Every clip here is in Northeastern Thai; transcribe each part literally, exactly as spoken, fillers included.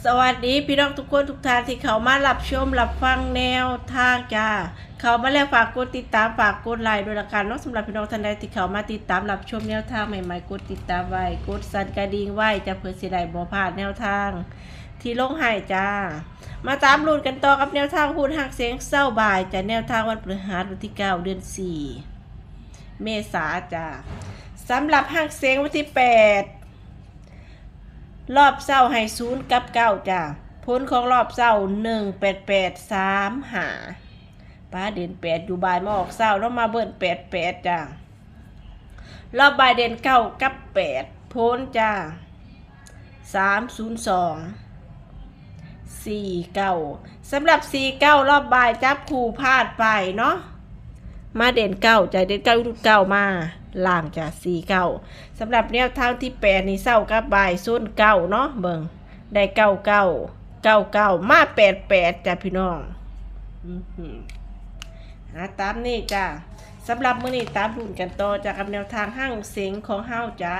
สวัสดีพี่น้องทุกคนทุกท่านที่เข้ามารับชมรับฟังแนวทางจ้า เข้ามาแล้วฝากกดติดตามฝากกดไลค์ด้วยละกันเนาะ สำหรับพี่น้องท่านใดที่เข้ามาติดตามรับชมแนวทางใหม่ๆ กดติดตามไว้ กดสั่นกระดิ่งไว้จ้า เพื่อสิได้บ่พลาดแนวทางที่ลงให้จ้า มาตามลุ้นกันต่อกับแนวทางหุ้นฮักเสงเซาบ่ายจ้า แนวทางวันพฤหัสวันที่เก้า เดือนสี่ เมษาจ้า สำหรับฮักเสงวันที่แปด รอบเซาให้ศูนย์กับเก้าจ้า ผลของรอบเซา หนึ่งแปดแปดสามห้า ป้าเด่นแปดอยู่บ่ายมาออกเซาแล้วมาเบิ้ลแปดแปดจ้า รอบบ่ายเด่นเก้ากับแปด ผลจ้า สามศูนย์สอง สี่เก้า สำหรับสี่เก้า รอบบ่ายจับคู่พลาดไปเนาะ มาเด่นเก้าจ้า เด่นเก้าทุกเก้ามาล่างจ้า สี่เก้า สำหรับแนวทางที่แปดนี่เซากับบ่ายศูนย์เก้าเนาะ เบิ่ง ได้เก้าเก้า เก้าเก้า มาแปดแปดจ้าพี่น้อง อือหือ อ่า ตามนี้จ้า สำหรับมื้อนี้ตามลุ้นกันต่อจ้า กับแนวทางฮักเสงของเฮาจ้า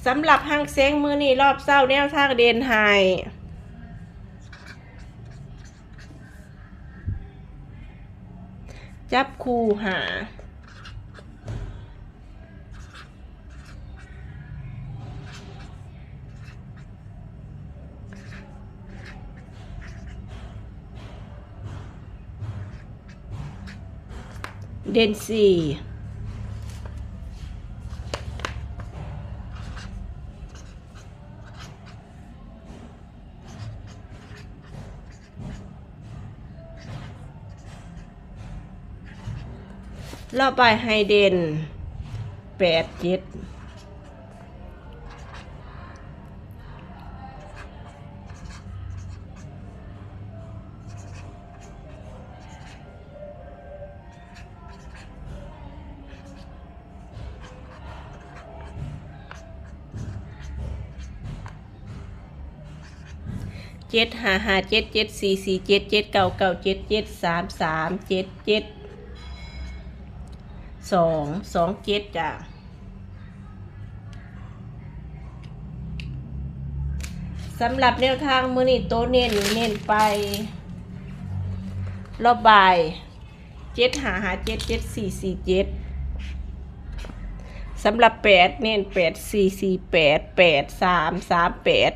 สำหรับฮักเสงมื้อนี้รอบเซาแนวทางเด่นให้ จับคู่หา เด่นสี่ รอบบ่ายให้เด่น แปดเจ็ด เจ็ดห้าห้าเจ็ด เจ็ดสี่สี่เจ็ด เจ็ดเก้าเก้าเจ็ด เจ็ดสามสาม เจ็ดเจ็ดสอง สองเจ็ดจ้า สำหรับแนวทางมื้อนี้โตเน้นเน้นไป รอบบ่าย เจ็ดห้าห้าเจ็ด เจ็ดสี่สี่เจ็ด สำหรับแปดเน้น แปดสี่สี่แปด แปดสามสามแปด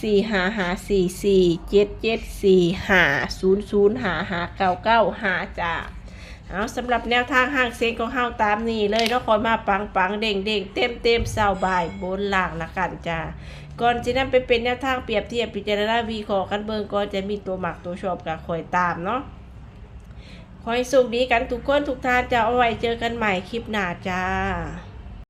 สี่ห้าห้าสี่สี่ เจ็ดเจ็ดสี่ห้า ศูนย์ศูนย์ห้าห้าเก้าเก้าห้าจ้า เอา สำหรับแนวทางฮักเสงของเฮาตามนี้เลยเนาะ คอยมาปังปังๆ เด้งเด้งๆ เต็มเต็มๆ เซาบ่ายบนล่างละกันจ้า ก่อนจะนำไปเป็นแนวทางเปรียบเทียบพิจารณาวิเคราะห์กันเบิ่ง ก่อนจะมีตัวมักตัวชอบก็คอยตามเนาะ ขอให้โชคดีกันทุกคนทุกท่านจ้า เอาไว้เจอกันใหม่คลิปหน้าจ้า